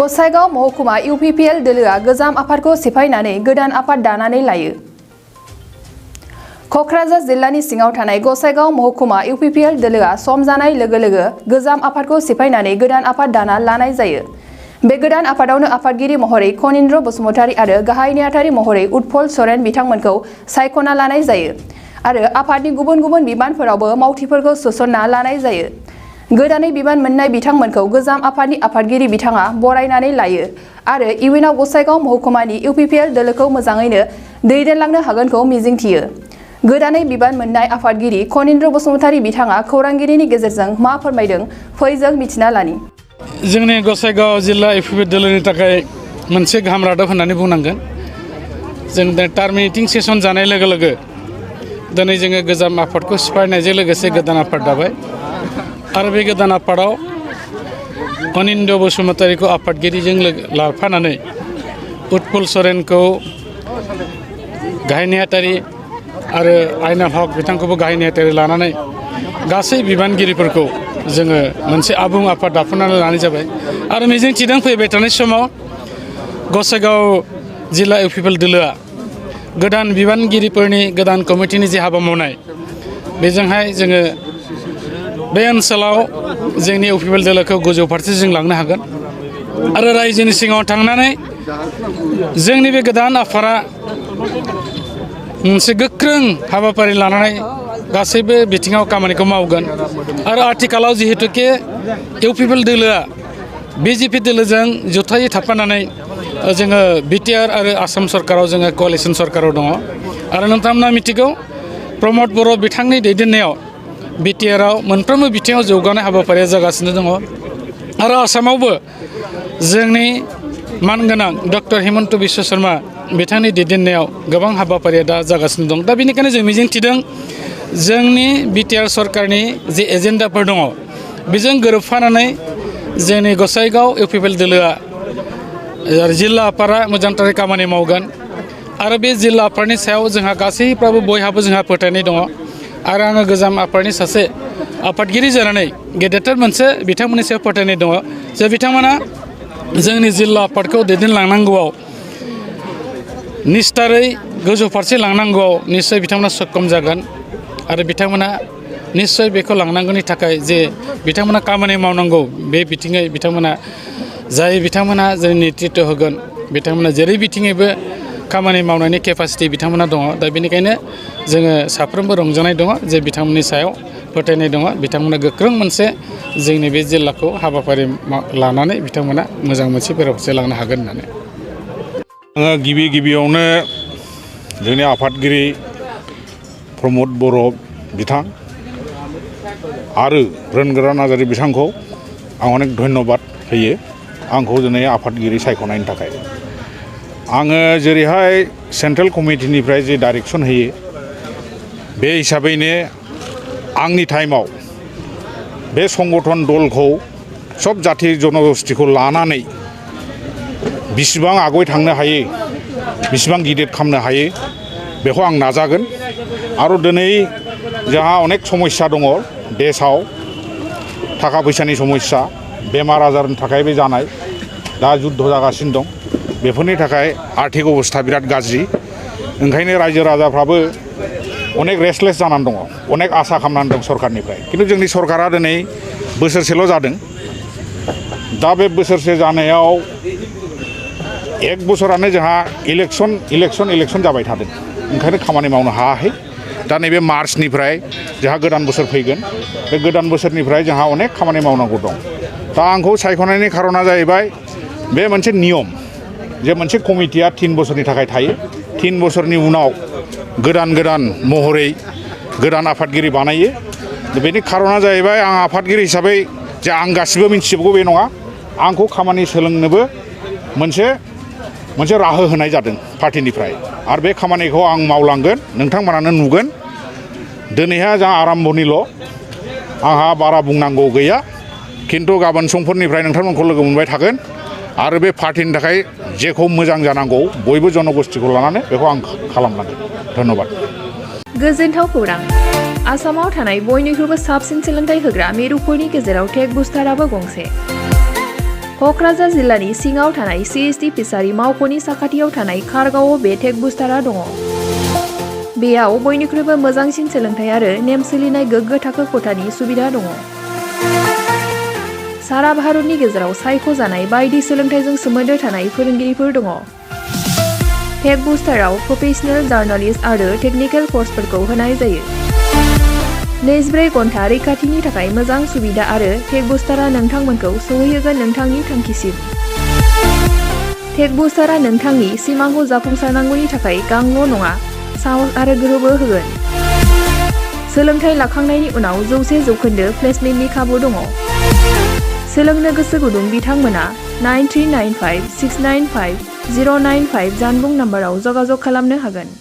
गसाइगाव महकुमा UPPL दोलोआ गोजाम आफादखौ सिफायनानै गोदान आफाद दानानै लायो। क'क्राझार जिल्लानि सिङाव थानाय गसाइगाव महकुमा UPPL दोलोआ सम जानाय लोगो लोगो गोजाम आफादखौ सिफायनानै गोदान आफाद दाना लानाय जायो। बे गोदान आफादावनो आफादगिरि महरै कनिन्द्र बसुमतारी आरो गाहाय नेहाथारि महरै उत्पल सरेन बिथांमोनखौ सायख'ना लानाय जायो आरो आफादनि गुबुन गुबुन बिबानफोरावबो मावथिफोरखौ सोसनना लानाय जायो। गोदानै बिबान मोननाय बिथांमोनखौ गोजाम आफादनि आफादगिरि बिथाङा बरायनानै लायो आरो इयुनाव गसाइगाव महकुमानि UPPL दोलोखौ मोजाङैनो दैदेनलांनो हागोनखौ मिजिंथियो। गोदानै बिबान मोननाय आफादगिरि कनिन्द्र बसुमतारी बिथाङा खौरांगिरिनि गेजेरजों मा फोरमायदों फै जों मिथिना लानि। जोंनि गसाइगाव जिल्ला UPPL दोलोनि थाखाय मोनसे गाहाम रादाब होननानै बुंनांगोन। जों टार्म मिटिं सेसन जानाय लोगो लोगो दिनै जोङो गोजाम आफादखौ सिफायनायजों लोगोसे गोदान आफाद दाबाय आरो बे गोदान आफादाव कनिन्द्र बसुमतारीखौ आफादगिरिजों लाफानानै उत्पल सरेनखौ गाहाय नेहाथारि आरो आइनाल हक बिथांखौबो गाहाय नेहाथारि लानानै गासै बिबानगिरिफोरखौ जोङो मोनसे आबुं आफाद दाफुंनानै लानाय जाबाय आरो मिजिंथिदों फैबाय थानाय समाव गसाइगाव जिल्ला UPPL दोलोआ गोदान बिबानगिरिफोरनि गोदान कमिटिनि जे हाबा मावनाय बेजोंहाय जोङो बे ओनसोलाव जोंनि UPPL दोलोखौ गोजौ फारसे जों लांनो हागोन आरो रायजोनि सिङाव थांनानै जोंनि बे गोदान आफादा मोनसे गोख्रों हाबाफारि लानानै गासैबो बिथिङाव खामानिखौ मावगोन आरो आथिखालाव जिहेतुके UPPL दोलोआ BJP दोलोजों जथायै थाफानानै जोङो BTR आरो आसाम सरकाराव जोङो क'लिसन सरकाराव दङ आरो नोंथांमोना मिथिगौ प्रमद बर' बिथांनि दैदेननायाव BTRआव मोनफ्रोमबो बिथिङाव जौगानाय हाबाफारिया जागासिनो दङ आरो आसामावबो जोंनि मानगोनां डक्टर हिमन्त बिश्व शर्मा बिथांनि दैदेननायाव गोबां हाबाफारिया दा जागासिनो दं। दा बेनिखायनो जों मिजिंथिदों जोंनि BTR सरकारनि जे एजेन्डाफोर दङ बेजों गोरोबफानानै जोंनि गसाइगाव UPPL दोलोआ जिल्ला आफादा मोजांथारै खामानि मावगोन आरो बे जिल्ला आफादनि सायाव जोंहा गासैफ्राबो बयहाबो जोंहा फोथायनाय दङ आरो आङो गोजाम आफादनि सासे आफादगिरि जानानै गेदेरथार मोनसे बिथांमोननि सायाव फोथायनाय दङ जे बिथांमोना जोंनि जिल्ला आफादखौ दैदेनलांनांगौआव निस्थारै गोजौ फारसे लांनांगौआव निस्सय बिथांमोना सक्षम जागोन आरो बिथांमोना निस्सय बेखौ लांनांगौनि थाखाय जे बिथांमोना खामानि मावनांगौ बे बिथिङै बिथांमोना बिथांमोना जों नेतृत्व होगोन बिथांमोना जेरै बिथिङैबो खामानि मावनायनि केपासिटि बिथांमोना दङ। दा बेनिखायनो जोङो साफ्रोमबो रंजानाय दङ जे बिथांमोननि सायाव फोथायनाय दङ बिथांमोना गोख्रों मोनसे जोंनि बे जिल्लाखौ हाबाफारि लानानै बिथांमोना मोजां मोनसे बेराफारसे लांनो हागोन होननानै आङो गिबियावनो जोंनि आफादगिरि प्रमद बर' बिथां आरो रोनगोरा नार्जारि बिथांखौ आं अनेक धन्यबाद होयो आंखौ दिनै आफादगिरि सायख'नायनि थाखाय। आङो जेरैहाय सेन्ट्रेल कमिटिनिफ्राय जे डाइरेक्सन होयो बे हिसाबैनो आंनि टाइमाव बे संगठन दलखौ सब जाथि जनगोष्ठीखौ लानानै बिसिबां आगय थांनो हायो बिसिबां गिदिर खालामनो हायो बेखौ आं नाजागोन आरो दिनै जोंहा अनेक समस्या दङ देशआव थाखा फैसानि समस्या बेमार आजारनि थाखायबो जानाय दा जुद्ध जागासिनो दं बेफोरनि थाखाय आर्थिक अबस्था बिराद गाज्रि ओंखायनो रायजो राजाफ्राबो अनेक रेस्टलेस जानानै दङ अनेक आसा खालामनानै दं सरकारनिफ्राय खिन्थु जोंनि सरकारा दिनै बोसोरसेल' जादों दा बे बोसोरसे जानायाव एक बोसोरानो जोंहा इलेक्सन जाबाय थादों ओंखायनो खामानि मावनो हायाखै। दा नैबे मार्चनिफ्राय जोंहा गोदान बोसोर फैगोन बे गोदान बोसोरनिफ्राय जोंहा अनेक खामानि मावनांगौ दं। दा आंखौ सायख'नायनि खारना जाहैबाय बे मोनसे नियम जे मोनसे कमिटिया 3 बोसोरनि थाखाय थायो 3 बोसोरनि उनाव गोदान महरै गोदान आफादगिरि बानायो। बेनि खारना जाहैबाय आं आफादगिरि हिसाबै जे आं गासिबो मिथिजोबगौ बे नङा आंखौ खामानि सोलोंनोबो मोनसे राहा होनाय जादों पार्टिनिफ्राय आरो बे खामानिखौ आं मावलांगोन नोंथांमोनानो नुगोन। दिनैहाय जोंहा आराम्भनिल' आंहा बारा बुंनांगौ गैया खिन्थु गाबोन समफोरनिफ्राय नोंथांमोनखौ लोगो मोनबाय थागोन आरो बे पार्टिनि थाखाय जेखौ मोजां जानांगौ बयबो जनगोष्ठीखौ लानानै बेखौ आं खालामलांगोन। धन्यबाद। गोजोनथाव खौरां आसामाव थानाय बयनिख्रुइबो साबसिन सोलोंथाइ होग्रा मिरुफोरनि गेजेराव टेक बुस्टाराबो गंसे। क'क्राझार जिल्लानि सिङाव थानाय CST फिसारि मावख'नि साखाथियाव थानाय खारगावआव बे टेक बुस्टारा दङ। बेयाव बयनिख्रुइबो मोजांसिन सोलोंथाइ आरो नेम सोलिनाय गोग्गो थाखो खथानि सुबिदा दङ। सारा भारतनि गेजेराव सायख'जानाय बायदि सोलोंथाइजों सोमोन्दो थानाय फोरोंगिरिफोर दङ। टेक बुस्टाराव प्रफेशनेल जार्नालिस्ट आरो टेकनिकेल कर्सफोरखौ होनाय जायो। 24 घन्टा रैखाथिनि थाखाय मोजां सुबिदा आरो टेक बुस्टारा नोंथांमोनखौ सौहैहोगोन नोंथांनि थांखिसिम। टेक बुस्टारा नोंथांनि सिमांखौ जाफुंसारनांगौनि थाखाय गांल' नङा, साहस आरो गोहोबो होगोन। सोलोंथाइ लाखांनायनि उनाव 100% प्लेसमेन्टनि खाबु दङ। सोलोंनो गोसो गुदुं बिथांमोना 9395 695 095 जानबुं नाम्बाराव जगाजग खालामनो हागोन।